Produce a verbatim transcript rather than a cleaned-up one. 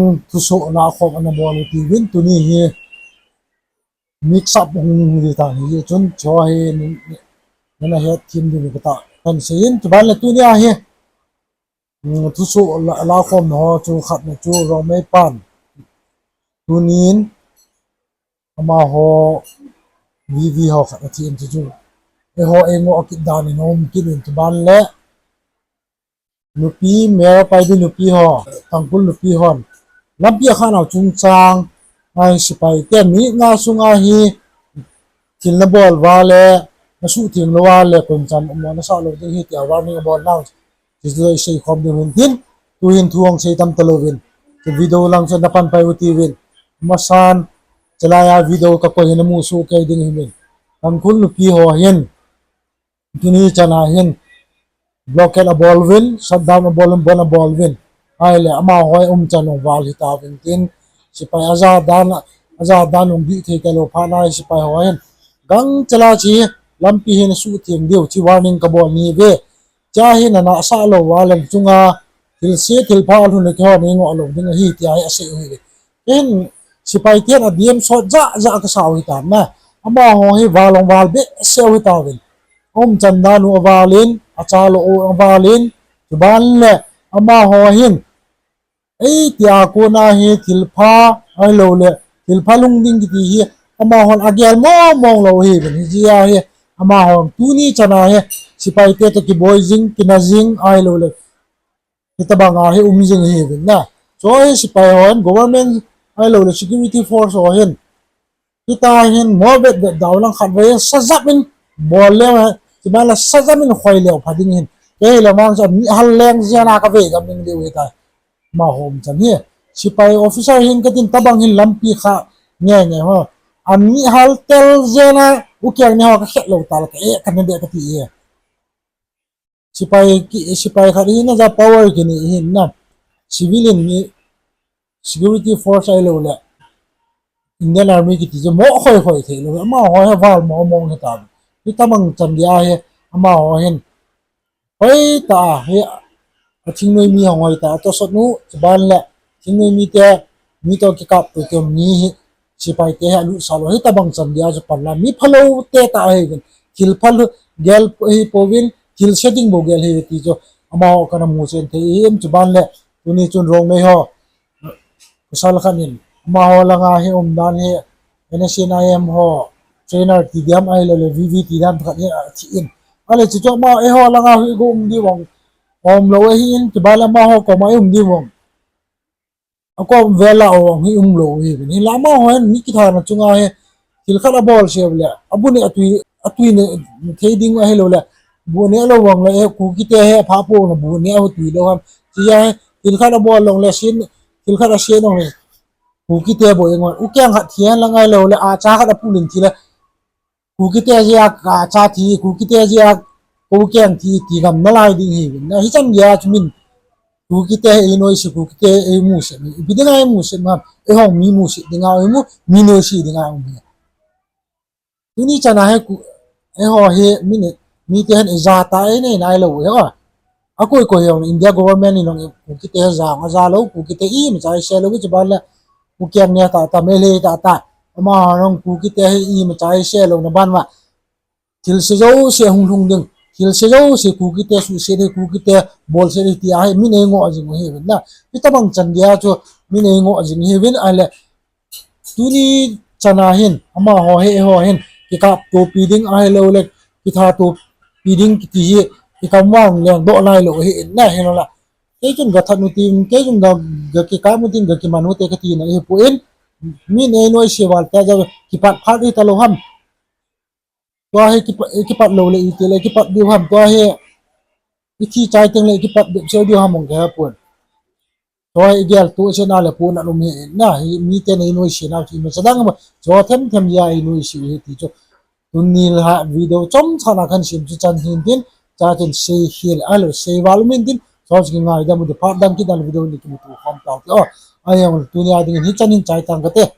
Thusoh lakhom ana bol u tiuvin, tuni hi mix up hung hi ta hi chun, chu hi nana het them diu kati kan sei in, chuban le tuni a hi thusoh lakhom na ho chu khatna chu Rongmei pan tunin amaho V V ho khat athi in chu chu eiho eingoh kit dan in um kit in, chuban le nupi, Meira Paibi nupi ho, Tangkhul nupi hon lampi akhat nau chungchang a hi sepai ten minute nga sunga hi thil nabol uva le, nasuhtheng lou uva le konchan mo nasah lou ding ahi tia warning abol nau, chuchu isei khom ding hin tin, tuhin thu hung sei tam talouvin, chu video lang chu napan pai u tiuvin, masan, chulai a video kakoi hi namusoh kei ding ahiuvin, Tangkhul nupi ho hin tuni chana hin blockade abol uvin, shutdown abol uvin, bandh abol uvin, ahile amaho umchan jong val hitauvin tin, sepai aja dan, aja dan jong dih thei talou phat na sepai ho hin, gangchela chu lampi hi nasuhtheng diu chu warning kabol nahiuve, chua hi nanasah lou uva le chunga thilse thilpha alhun le keiho neingoh lou ding ahi tia hi asei u ahiuve. Hin sepai ten adem sot jahjah kasau hitam na, amaho hi val jong val behseh u hitauvin, aumchan dan u aval in, acha lou u aval in, chuban le amaho hin eitia kona hi thilpha ahiloule thilpha lhung ding kiti hi amahon agel mongmong lou ahiuvin, hijeh a hi amahon tuni chana hi sepai te toh kiboi jing, kina jing ahiloule hitobanga hi um jing ahiuvin na. Chu hi sepai hon, government ahiloule security force ho hin hitia hin mo vetvet dau lang khatvei sajap in bol leu, chuban le sajap in khoi leu pha ding hin, kei hile mang chu mi hal leng jeng a kavei gam ding diu hitai. Amaho umchan hi sepai officer hin katin, tobang hin lampi kha ngenge ho, ami hal tel jeng a ukeng ne ho kakhet lou tale, ka eh kana deh kati e. Sepai khat hi naja power kinei hin na, civilian mi, security force ahiloule Indian Army kiti chu mo khoikhoi theilou, amaho hi val mongmong hitauvin, hitobang chan dia hi amaho hin hoitah a hi athingnoi mi hung hoitah a tosot u, chuban le thingnoi mite, mi toh kikapto te mi hi sepai te hi alutsah lou, hitobang chan dia chu panla mi phalou te tah ahiuvin, thilpha gel ahipouvin, thilse ding bou gel ahi ti chu amaho kana muchen thei ahin, chuban le tuni chun Rongmei ho pasal khat in amaho langa hi umdan hi N S C N I M ho trainer ti diam ahiloule V V ti diam khat hi athi in, ahile chuchu ama eiho langa hi go um diu vang umlou ahin, chuban le amaho koma i um diu vang akom vel a um hi umlou ahiuvin, hinla amaho hin mi kithana chunga hi thil khat abol seh ule abu neh atui, atui neh thei ding ahiloule bu neh lou vang le Kukite hi apha pouna bu neh a tui lou ham, tia hi thil khat abol jongle, thil khat ase jongle Kukite bou engon, ukeng khat thi hen lang ahiloule acha khat apul in thi le Kukite jeh a kacha thi, Kukite jeh a kaukeng thi ti gam nalai ding ahiuvin na, hichan geiya chu min Kukite hi einoise, Kukite hi eimusit, ipi dinga eimusit ham, eihon mi musit dinga eimu, mi noise dinga um hi. Tuni chana hi eiho hi mite hin eija tah a einei nailou hi a, akoi koi jong India government in jong Kukite hi ja jong aja lou, Kukite imacha eise lou, chuban le ukeng ne tahtah, Meitei tahtah, amaho jong Kukite hi imacha eise louna ban uva thilse jouse hung lhung ding, thilse jouse Kukite suhset hi, Kukite bolset hi tia hi min eingoh jing u ahiuvin na, hitobang chan geiya chu min eingoh jing u ahiuvin, ahile tuni chana hin amaho hi eiho hin kikaptopi ding ahiloule kithattopi ding kiti hi ikam uva lengdoh nailou ahin na, hinla kei chun gathat u tin, kei chun ga, gakikap u tin, gakiman u te katina ahipoi, min einoise val tah jeh a kipat phat hitalou ham, tua hi kipat loule itile kipat diu ham, tua hi ithi chai tengle kipat bep seh diu ham hung kahepon, tua hi igel toh sena le pohnat um hi na, hi miten einoise nau chu imacha dang ma chu themthem jeh a einoise u ahi ti chu tuni lha video chomcha na kahin sem chu chan hin tin, chachun seikhel ahilou seival um in tin, chu chu kingaidam u te, phat dang kit a le video ni kimuto khom taute o. Ahin tuni a dingin hichan hin chai tang kate.